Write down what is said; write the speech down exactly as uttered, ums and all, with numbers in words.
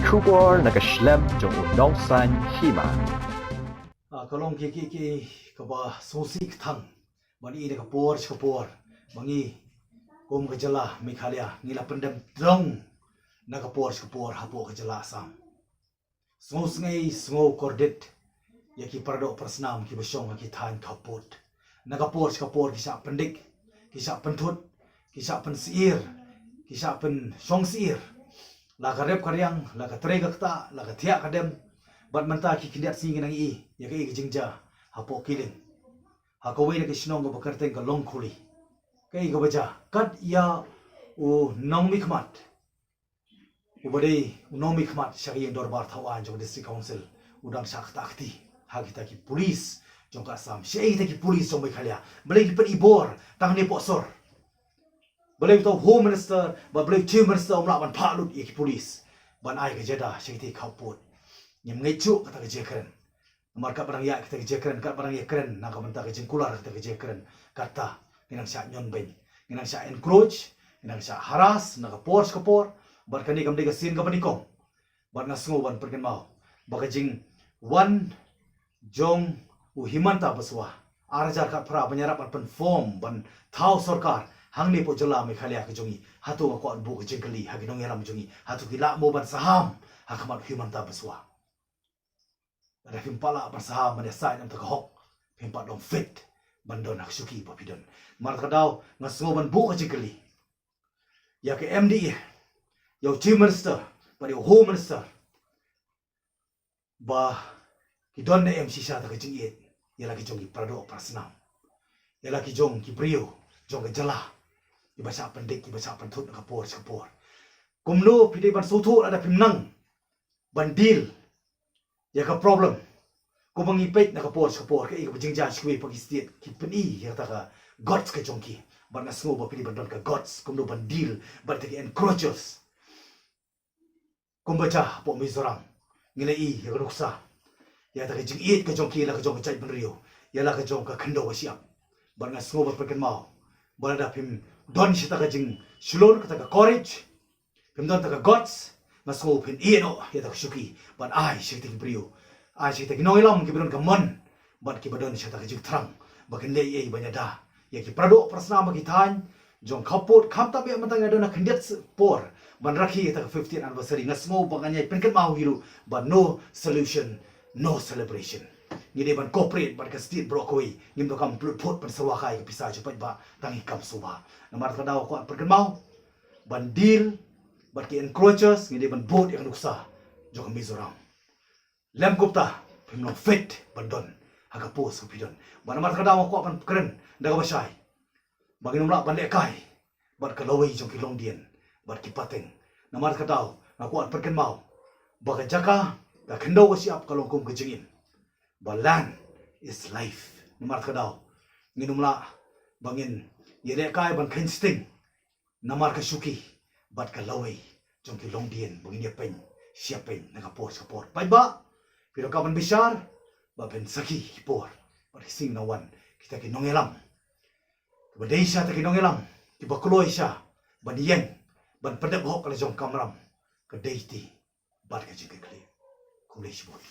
Khubor na ka shlem jong u nongsan hima. Ah, ka long ki ki ki kaba sngewsih kthang. Ban i na ka por sha ka por. Ba ngi kum ka jylla Meghalaya ngi la pyndem dong na ka por sha ka por hapoh ka jylla Assam. Sngewsih sngew kordit ïa ki paradoh parasnam kiba shong ha ki thaiñ khappud. Na ka por sha ka por ki shah pyndik, ki shah pynthut, ki shah pynsiir, ki shah pynshong siir. La ka rep ka riang, la ka trei ka ktah, la ka thiah ka dem. Bad mynta ki khyndiat sngi ngi nang i ïa kaei ka jingjia hapoh Killing, ha kawei na ki shnong kaba kyrteng ka Longkhuli. Kaei kaba jia kat ïa u nongmihkhmat, uba dei u nongmihkhmat sha ka ïing dorbar thaw aiñ jong ka District Council, u dang shah ktah kti ha kita ki pulis jong ka Assam. Shaei kita ki pulis jong Meghalaya? Balei ki pyn-i bor tang ne poh sor? Balei uta u Home Minister bad balei u Chief Minister um lah ban phah lut ïa ki pulis ban ai ka jada sha kita ki khappud? Ngim ngeit shuh kata ka jingkren. Namar katba dang ïa kita ki jingkren, katba dang ïakren na ka bynta ka jingkular kita ki jingkren, kata ngi nang shah ñion beiñ, ngi nang shah encroach, ngi nang shah harass na ka por sha ka por. Bad kane kam dei ka sien kaba nyngkong. Bad nga sngew ban pynkynmaw ba ka jingwan jong u Himanta Biswa ar hajar khatphra ban ïarap ban pynform ban thaw sorkar hangne poh jylla Meghalaya ka jong ngi, hato, nga kwah ban buh ka jingkylli ha ki nongïalam jong ngi, hato ki lah mo ban saham ha khmat u Himanta Biswa? Lada phim pat lah ban saham ban ïasaid na ka bynta ka hok, phim pat long fit ban don ha ka shuki ba phi don. Namar kata ka daw nga sngew ban buh ka jingkylli ïa ka M D A, ïa u Chief Minister bad ïa u Home Minister, ba ki don ne em shisha ta ka jingïeit ïa la ki jong ki paradoh parasnam, ïa la ki jong ki briew jong ka jylla, kiba shah pyndik, kiba shah pynthut na ka por sha ka por? Kumno phi dei ban sngewthuh lada phim nang ban deal ïa ka problem? Kumba ngi peit na ka por sha ka por, kaei kaba jingjia sha kiwei pat ki state, ki pyn-i ïa kata ka guts ka jong ki. Bad nga sngew ba phi dei ban don ka guts kumno ban deal bad kita ki encroachers. Kumba jia hapoh Mizoram, ngi la i ïa ka nuksa, ïa kata ka jingïeit ka jong ki ïa la ka jong ka jaitbynriew, ïa la ka jong ka khyndew ka shyiap. Bad nga sngew ban pynkynmaw ba lada phim don shata ka jingshlur, kata ka courage, phim don kata ka guts, nga sngew phin ïeh noh ïa kata ka shuki ban ai sha kita ki briew, ai sha kita ki nongïalam kiba don ka mon bad kiba don shata ka jingthrang ba kin leh ei ei ban ïada ïa ki paradoh parasnam ba ki thaiñ jong khappud. Khamtam eh mynta ngi don ha khyndiat por ban rakhe ïa kata ka fifteenth anniversary. Nga sngew ba ngan ïai pynkynmaw hi ruh ba no solution, no celebration. Ngi dei ban cooperate bad ka state baroh kawei. Ngim donkam pynlut phut pynsyrwa kai ka pisa jong paidbah, tang ngi kam sngewbha. Namar kata ka daw nga kwah pynkynmaw ban deal bad ki encroachers, ngi dei ban bud ïa ka nuksa jong ka Mizoram. Lym kumta phim long fit ban don ha ka post ka phi don. Bad namar kata ka daw nga kwah ban kren da kaba shai ba ngin ym lah ban lehkai bad ka lawei jong ki longdien bad ki pateng. Namar kata ka daw nga kwah ban pynkynmaw ba ka jaka, ka khyndew ka shyiap ka long kum ka jingim. Ba land is life. Namar kata ka daw ngin ym lah ba ngin ïalehkai ban kheiñ sting namar ka shuki bad ka lawei jong ki longdien ba ngin ïapeiñ shyiapeiñ na ka por sha ka por. Paidbah, phi donkam ban bishar bad ban sakhi ki por bad ki sngi na wan, kita ki nongïalam kiba dei sha kata ki nongïalam kiba kloi sha ban ïeng ban pyndep hok ïa la jong ka kamram, ka dei ti bad ka jingkitkhlieh. Khublei shibun.